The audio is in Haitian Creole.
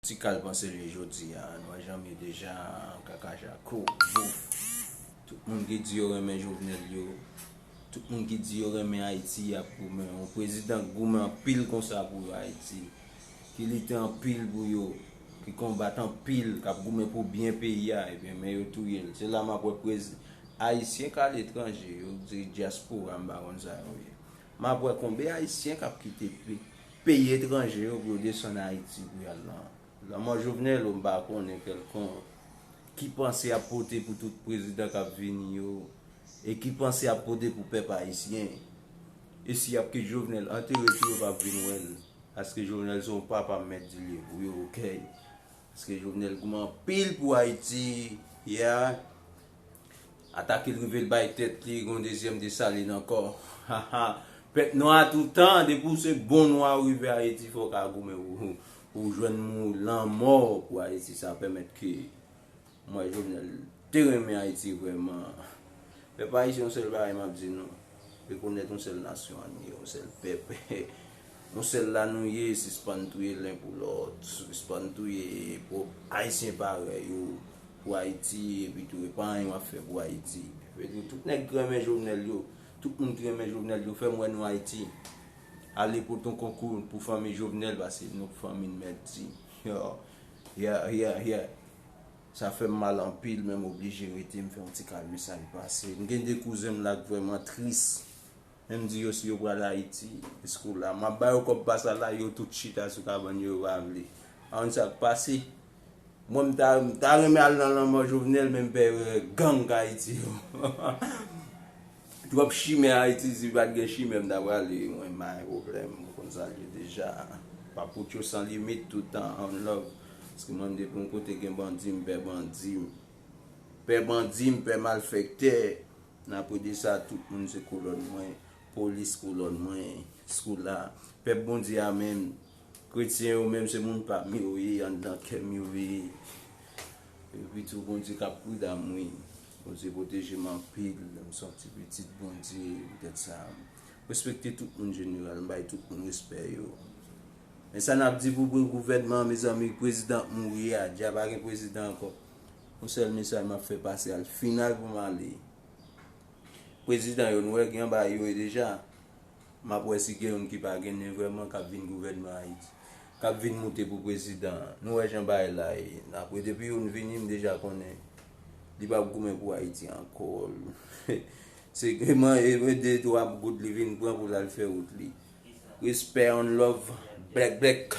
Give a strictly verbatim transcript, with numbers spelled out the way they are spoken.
Ti kal panse li jodi a, nou wè janm ye deja, kaka jako, bouf. Tout moun ki di yo renmen Jovenel yo, tout moun ki di yo renmen Ayiti, y ap goumen. Yon prezidan k goumen anpil konsa pou Ayiti, ki lite anpil pou yo, ki konbat anpil, k ap goumen pou byen peyi a, ebyen, men yo touye l. Se la m ap wè prezi-, Ayisyen k al etranje, yo di dyaspora, m pa konn sa yo ye. M ap wè konbyen Ayisyen k ap kite pe-, peyi etranje yo pou yo desann Ayiti pou y al nan lanmò Jovenel, ou m pa konnen kèlkonk ki panse y ap pote pou tout prezidan k ap vini yo, e ki panse y ap pote pou pèp ayisyen. E si y ap kite Jovenel antere tou, yo p ap vin wè l. Paske Jovenel se yon papa, m mèt di l ye pou yo, oke? Paske Jovenel goumen anpil pou Ayiti, yeah. Ata ke l rive l bay tèt li, gon dezyèm Desalin ankò. Pèp nwa toutan, depi w se bon nwa ou rive Ayiti, fò w ka goumen pou, pou w jwenn mou lanmò pou Ayiti. Sa pèmèt ke mwen, Jovenel, te renmen Ayiti vrèman. Pèp ayisyen, yon sèl bagay m ap di nou, rekonèt yon sèl nasyon an nou ye, yon sèl pèp. Yon sèl la nou ye, sispann touye len pou lòt, sispann touye pwòp ayisyen parèy ou pou Ayiti, epi tou, e pa anyen w ap fè pou Ayiti. Epi tou, tout nèg ki renmen Jovenel yo, tout moun ki renmen Jovenel yo, fè m wè nou Ayiti. Ale pote yon konkou pou fanmi Jovenel, paske nou fanmi n mèt di. Yo, yeah, yeah, yeah. Sa fè m mal anpil, men m oblije rete, m fè yon ti kal mesaj pase. M gen de kouzen m la k vrèman tris. Men m di yo si yo pral Ayiti, eskou la. M ap ba yo kòb pa sa la, yo tout chita sou kabann yo, yo pa vle. A konn sa k pase. Mwen, m ta, m ta renmen al nan lanmò Jovenel, men m pè, euh, gang Ayiti yo. Twòp chimè Ayiti, si pa t gen chimè, m ta prale, mwen, pa gen pwoblèm, ou konn sa l ye deja. Papoutcho san limit, tout tan, on love. Paske mwen, depi yon kote gen bandi, m pè bandi. Pè bandi, m pè malfektè. Apre de sa, tout moun se kolòn mwen, polis kolòn mwen, eskou la. Pèp Bondye a menm, kretyen yo menm, se moun pa m yo ye, anndan kè m yo ye. Epi tou, Bondye k ap pridan m, wi. Bondye pwoteje m anpil, m sòti pitit Bondye, poutèt sa. M respekte tout moun jeneral, m bay tout moun respè yo. Men sa n ap di pou, pou gouvènman an, mezanmi, prezidan mouri a, dja pa gen prezidan ankò. Yon sèl mesaj m ap fè pase, al final pou m ale. Prezidan yo, nou wè gen anba yo ye deja. M ap wè si gen youn ki pa gen nen vrèman k ap vin gouvènman Ayiti, k ap vin moute pou prezidan. Nou wè jan bagay la ye. Apre, depi youn vini, m deja konnen li p ap goumen pou Ayiti ankò. Se ke man, e, e de twa goud li vin pran pou l al fè wout li. Respè, on love, black, black.